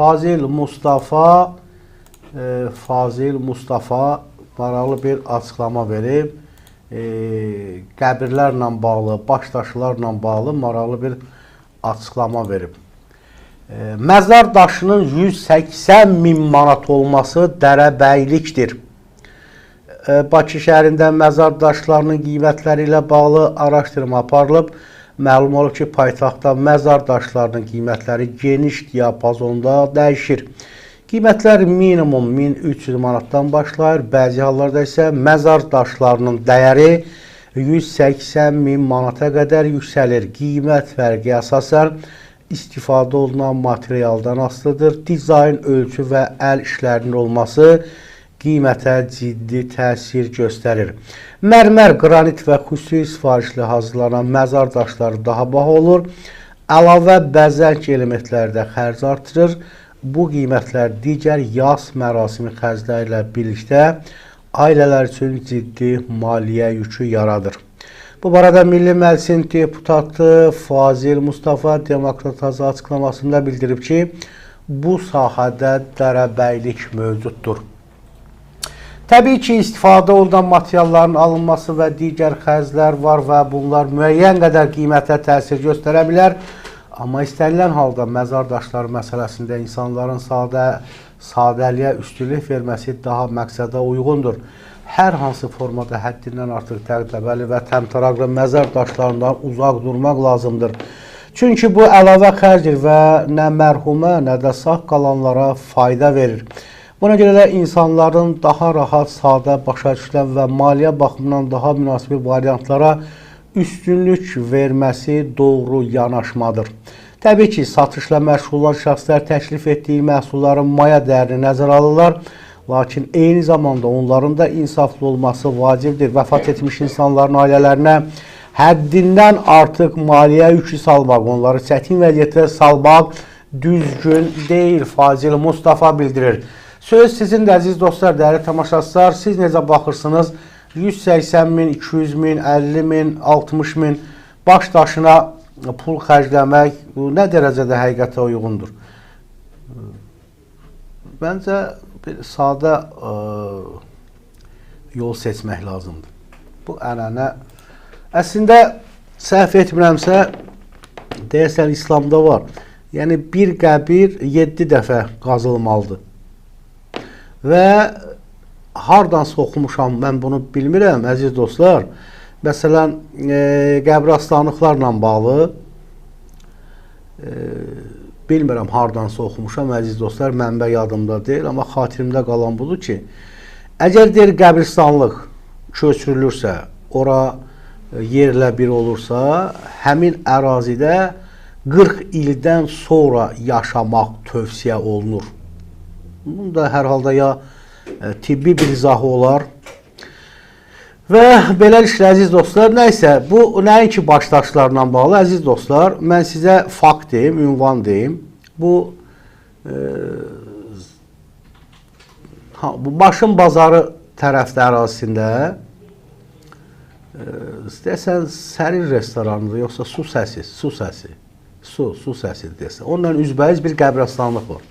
Fazil Mustafa maraqlı bir açıqlama verib. Qəbirlərlə bağlı, başdaşlarla bağlı maraqlı bir açıqlama verib. Məzar daşının 180 min manat olması dərəbəylikdir. Bakı şəhərində məzar daşlarının qiymətləri ilə bağlı araşdırma aparılıb. Məlum olub ki, paytaxtda məzar daşlarının qiymətləri geniş diapazonda dəyişir. Qiymətlər minimum 1300 manatdan başlayır. Bəzi hallarda isə məzar daşlarının dəyəri 180 min manata qədər yüksəlir. Qiymət fərqi əsasən istifadə olunan materialdan asılıdır. Dizayn, ölçü və əl işlərinin olması qiymətə ciddi təsir göstərir. Mərmər, qranit və xüsusi sifarişlə hazırlanan məzar daşları daha baha olur. Əlavə bəzək elementləri də xərc artırır. Bu qiymətlər digər yas mərasimi xərcləri ilə birlikdə ailələr üçün ciddi maliyyə yükü yaradır. Bu barədə Milli Məclisin deputatı Fazil Mustafa Demokrat Azı açıqlamasında bildirib ki, bu sahədə dərəbəylik mövcuddur. Təbii ki, istifadə olunan materialların alınması və digər xərclər var və bunlar müəyyən qədər qiymətə təsir göstərə bilər. Amma istənilən halda məzar daşları məsələsində insanların sadəliyə üstünlük verməsi daha məqsədə uyğundur. Hər hansı formada həddindən artıq dəbdəbəli və təmtəraqlı məzar daşlarından uzaq durmaq lazımdır. Çünki bu əlavə xərcdir və nə mərhumə, nə də sağ qalanlara fayda verir. Buna görə də insanların daha rahat, sadə, başa düşülən və maliyyə baxımından daha münasib variantlara üstünlük verməsi doğru yanaşmadır. Təbii ki, satışla məşğul olan şəxslər təklif etdiyi məhsulların maya dəyərini nəzərə alırlar. Lakin eyni zamanda onların da insaflı olması vacibdir. Vəfat etmiş insanların ailələrinə həddindən artıq maliyyə yükü salmaq, onları çətin vəziyyətə salmaq düzgün deyil, Fazil Mustafa bildirir. Söz sizin də əziz dostlar, dəyərli tamaşaçılar, siz necə baxırsınız? 180 min, 200 min, 50 min, 60 min baş daşına pul xərcləmək nə dərəcədə həqiqətə uyğundur? Məncə bir sadə yol seçmək lazımdır. Bu ənənə əslində səhv etmirəmsə deyəsən İslamda var. Yəni bir qəbir 7 dəfə qazılmalıdır. Və hardansa oxumuşam, mən bunu bilmirəm, əziz dostlar. Məsələn, qəbristanlıqlarla bağlı bilmirəm hardansa oxumuşam, əziz dostlar, mənbə yadımda deyil, amma xatirimdə qalan budur ki, əgər deyir qəbristanlıq köçürülürsə, ora yerlə bir olursa, həmin ərazidə 40 ildən sonra yaşamaq tövsiyə olunur. Bunun da hər halda ya tibbi bir izahı olar. Və beləliklə, əziz dostlar, nəysə, bu nəinki başdaşlarla bağlı, əziz dostlar, mən sizə fakt deyim, ünvan deyim. Bu, bu Başın Bazarı tərəfdə ərazisində, istəyəsən Sərin restoranıdır, yoxsa su səsi, su səsi desə. Onunla üzbəyiz bir qəbristanlıq var.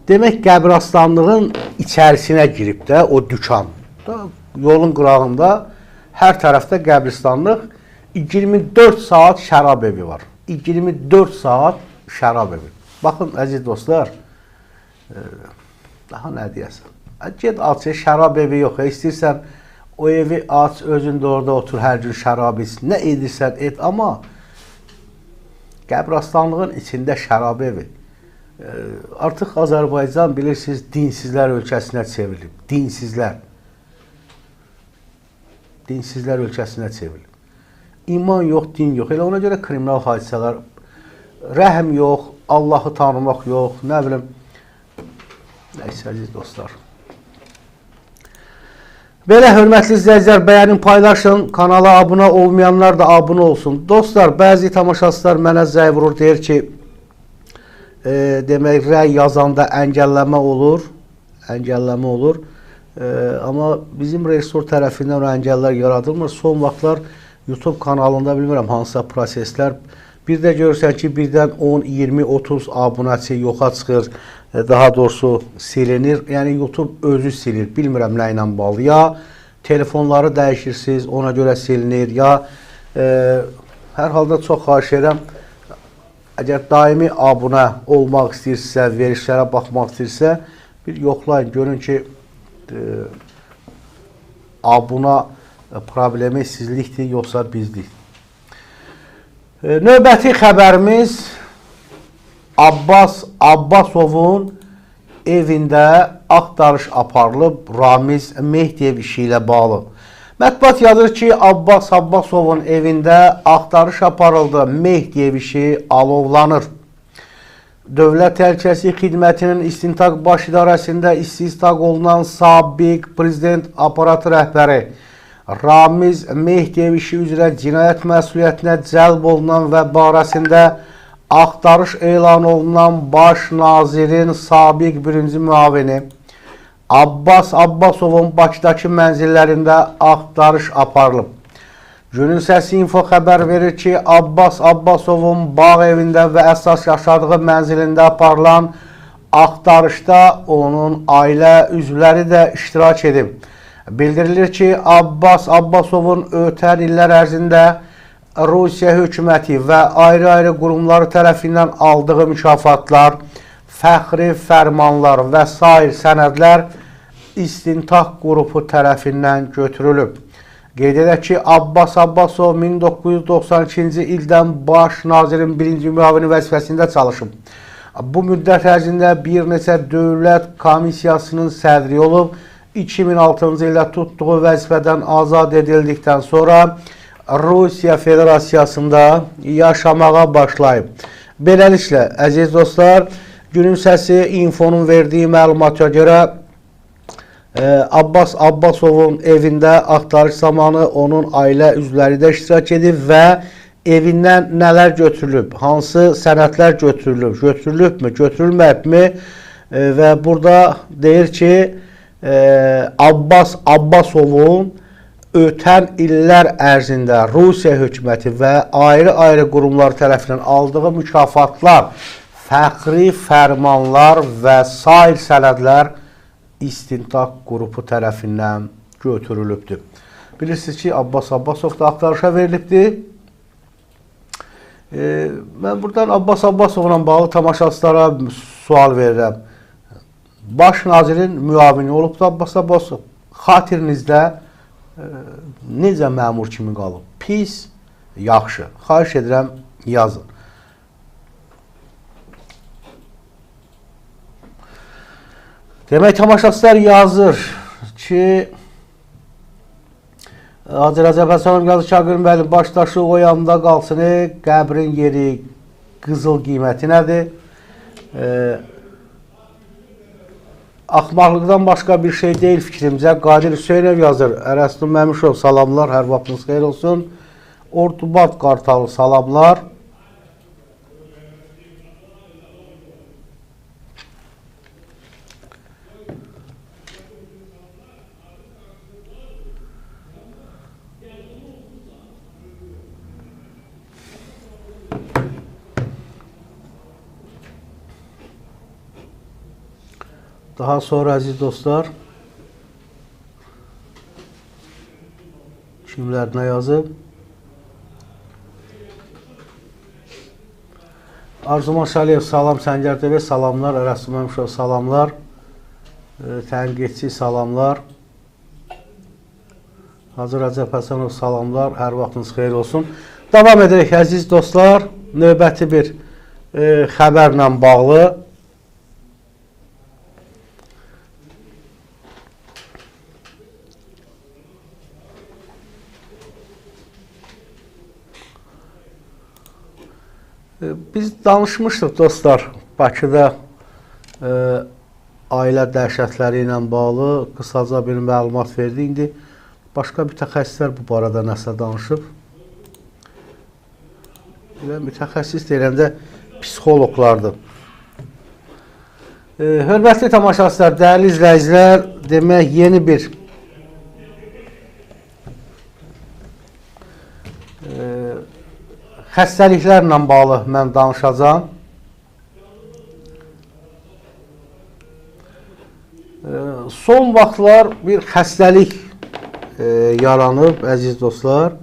Demək, qəbristanlığın içərisinə girib də o dükan. Da, yolun qırağında hər tərəfdə qəbristanlıq, 24 saat şərab evi var. 24 saat şərab evi. Baxın, əziz dostlar, daha nə deyəsən? Get aç, şərab evi yox. İstəyirsən o evi aç, özün də orada otur, hər gün şərab iç. Nə edirsən et, amma qəbristanlığın içində şərab evi. Artıq Azərbaycan, bilirsiniz, dinsizlər ölkəsinə çevrilib. Dinsizlər. Dinsizlər ölkəsinə çevrilib. İman yox, din yox. Elə ona görə kriminal hadisələr, rəhm yox, Allahı tanımaq yox, nə bilim. Nəysə, əziz dostlar. Belə, hörmətli izləyicilər, bəyənin, paylaşın, kanala abunə olmayanlar da abunə olsun. Dostlar, bəzi tamaşaçılar mənə zəng vurur, deyir ki, demək, rəy yazanda əngəlləmə olur, əngəlləmə olur. Amma bizim rejissor tərəfindən o əngəllər yaradılmır. Son vaxtlar YouTube kanalında bilmirəm hansısa proseslər Bir də görürsən ki, birdən 10, 20, 30 abunəçi yoxa çıxır, daha doğrusu silinir. Yəni YouTube özü silir, bilmirəm nə ilə bağlı. Ya telefonları dəyişirsiniz, ona görə silinir, ya hər halda çox xahiş edirəm, əgər daimi abunə olmaq istəyirsinizsə, verişlərə baxmaq istəyirsə, bir yoxlayın, görün ki, abunə problemi sizlikdir, yoxsa bizlik. Növbəti xəbərimiz Abbas Abbasovun evində axtarış aparılıb Ramiz Mehdiyev işi ilə bağlı. Mətbuat yazır ki, Abbas Abbasovun evində axtarış aparıldı, Mehdiyev işi alovlanır. Dövlət Təhlükəsizlik Xidmətinin İstintaq Baş İdarəsində istintaq olunan sabiq prezident aparatı rəhbəri Ramiz Mehdiyev işi üzrə cinayət məsuliyyətinə cəlb olunan və barəsində axtarış elan olunan Baş Nazirin sabiq birinci müavini Abbas Abbasovun Bakıdakı mənzillərində axtarış aparılıb. Günün Səsi Info xəbər verir ki, Abbas Abbasovun bağ evində və əsas yaşadığı mənzilində aparılan axtarışda onun ailə üzvləri də iştirak edib. Bildirilir ki, Abbas Abbasovun ötən illər ərzində Rusiya hökuməti və ayrı-ayrı qurumları tərəfindən aldığı mükafatlar, fəxri fərmanlar və sair sənədlər istintaq qrupu tərəfindən götürülüb. Qeyd edək ki, Abbas Abbasov 1992-ci ildən Baş Nazirin birinci müavini vəzifəsində çalışıb. Bu müddət ərzində bir neçə dövlət komissiyasının sədri olub. 2006-cı ildə tutduğu vəzifədən azad edildikdən sonra Rusiya Federasiyasında yaşamağa başlayıb. Beləliklə, əziz dostlar, Günün Səsi Infonun verdiyi məlumata görə Abbas Abbasovun evində axtarış zamanı onun ailə üzvləri də iştirak edib və evindən nələr götürülüb, hansı sənədlər götürülüb, götürülübmü, götürülməyibmi və burada deyir ki, Abbas Abbasovun ötən illər ərzində Rusiya hökuməti və ayrı-ayrı qurumlar tərəfindən aldığı mükafatlar, fəxri fərmanlar və sair sənədlər istintaq qrupu tərəfindən götürülübdür. Bilirsiniz ki, Abbas Abbasov da axtarışa verilibdir. Mən buradan Abbas Abbasovla bağlı tamaşaçılara sual verirəm. Baş nazirin müavini olub da Abbas Abbasov. Xatirinizdə necə məmur kimi qalıb? Pis, yaxşı. Xahiş edirəm, yazın. Demək, tamaşaçılar yazır ki, Hacı Rəcəb Həsənov yazır ki, Aqil müəllim, başdaşı o yanda qalsın, qəbrin yeri qızıl qiyməti nədir? Axmaqlıqdan başqa bir şey deyil fikrimcə. Qadir Hüseynov yazır. Ərəstun Məmişov, salamlar, hər vaxtınız xeyir olsun. Ordubad Qartalı, salamlar. Daha sonra əziz dostlar, kimlər nə yazıb? Arzuman Şəliyev, salam. Səngər TV, salamlar. Ərəstun Məmişov, salamlar. Tənqidçi, salamlar. Hacı Rəcəb Həsənov, salamlar. Hər vaxtınız xeyir olsun. Davam edirik əziz dostlar. Növbəti bir xəbərlə bağlı. Biz danışmışdıq dostlar, Bakıda ailə dəhşətləri ilə bağlı qısaca bir məlumat verdi. İndi başqa mütəxəssislər bu barədə nəsə danışıb. Elə mütəxəssis deyəndə psixoloqlardır. Hörmətli tamaşaçılar, dəyərli izləyicilər, demək yeni bir Xəstəliklərlə bağlı mən danışacağam. Son vaxtlar bir xəstəlik yaranıb, əziz dostlar.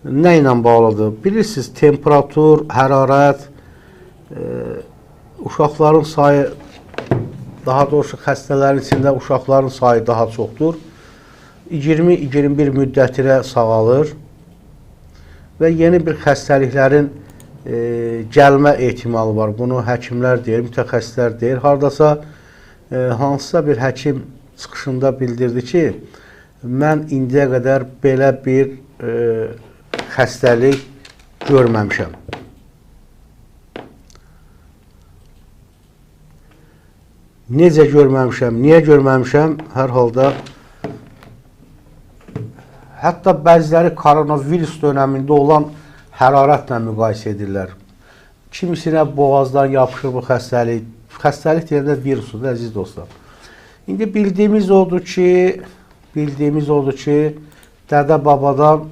Nə ilə bağlıdır? Bilirsiniz, temperatur, hərarət, uşaqların sayı, daha doğrusu xəstələrin içində uşaqların sayı daha çoxdur. 20-21 müddətinə sağalır və yeni bir xəstəliklərin gəlmə ehtimalı var. Bunu həkimlər deyir, mütəxəssislər deyir. Hardasa hansısa bir həkim çıxışında bildirdi ki, mən indiyə qədər belə bir xəstəlik görməmişəm. Necə görməmişəm, niyə görməmişəm? Hər halda hətta bəziləri koronavirus dönəmində olan hərarətlə müqayisə edirlər. Kimisinə boğazdan yapışır bu xəstəlik. Xəstəlik deyəndə virusudur, əziz dostlar. İndi bildiyimiz odur ki, dədə-babadan